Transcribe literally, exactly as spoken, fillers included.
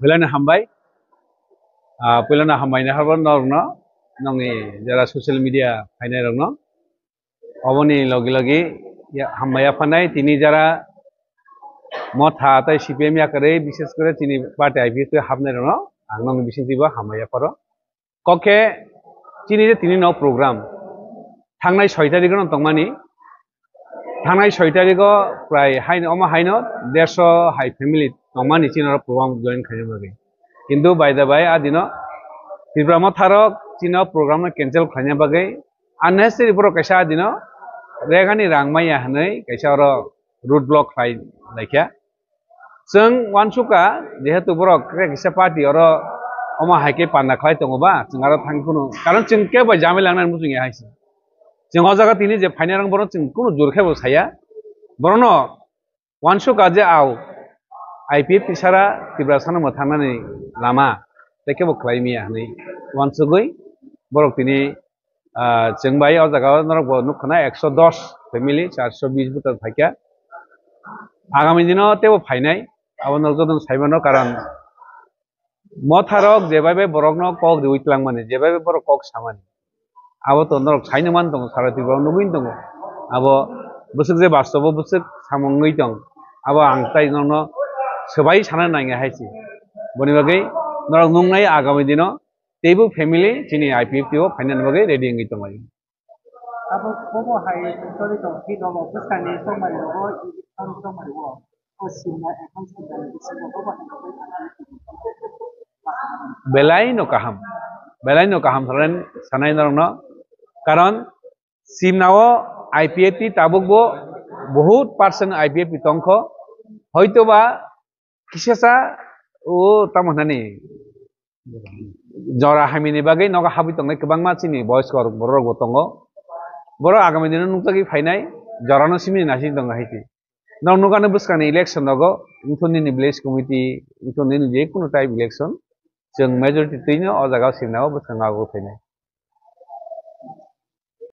Puilano hambai. Ah, puilano hambai na habo norokno, nongni jara social media phainai rokno. Oboni logi logi ya, hambai ya phanai tini jara Motha tai C P M ya kwrwi, bises kore tini party I P F T hapnai rokno, ang nongni bising tibo hambai ya pharo. Kok khe chini je tini no program thangnai soi tarikh no tongmani, thangnai soi tarikh o prai haino, omo haino derso hai family tongmani chini oro program join khaina bagwi. Kintu by the by, a dino Tripura Motha rok chini o program no cancel khaina bagwi unnecessary borok kaisa a dino regani rang maya hinwi kaisa oro road block khlai laikha. Chwng uansukha, jehetu borok kre kisa party oro omo hai khe panda khlai tongo ba, chwng aro thang kunu, karon chwng kebo jamai langnani muchung ya hai se. Chwng o jaga tini je phainai rang borok chwng kunu jor khe bo saya. Borokno uansukha je au I P F T sara Tripura sana mwthangnani lama tei kebo khlai maya hinwi uansugwi borok tini, ah, chwng bai o jaga o norok bo nukha na ekso dos family, charso bis voter phaikha. Agami dino teibo phainai, abo norok jotono sai mano, karon Motha rok je bai bai borokno kok riwi twlangmani, je bai bai borok kok samani, abo to norok saino man tongo, sara Tripura o nugwi tongo. Abo bwswk je bastobo bwswk samung wngwi tong, abo ang tai norokno swbai sana nangya hai se. Boni bagwi norok nuknai agami dino teibo family chini I P F T o phainani bagwi ready wngwi tonglai. Abo bobo hai choli tong, hi rogo bwskangni tongmani rogo, i, i, tongmani rogo. O simna, account simna ni bisingo bobo hai rogo. Belai no kaham, belai no kaham sanai, sanai norokno. Karon simna o I P F T tabuk bo, bohut percent I P F T tongkho. Hoito ba kisasa o tamo hinani jora hamini bagwi nogo habwi tongnai kwbangma chini boyos kor borok rok bo tongo. Borok agami dino nukjagwi phainai, jorano simi nasi tongo hai se. Norok nukha no bwskangni election rogo, wngthun nini village committee, wngthun nini je kunu type election, chwng majority twino o jaga o simna o bwskango agwi phainai.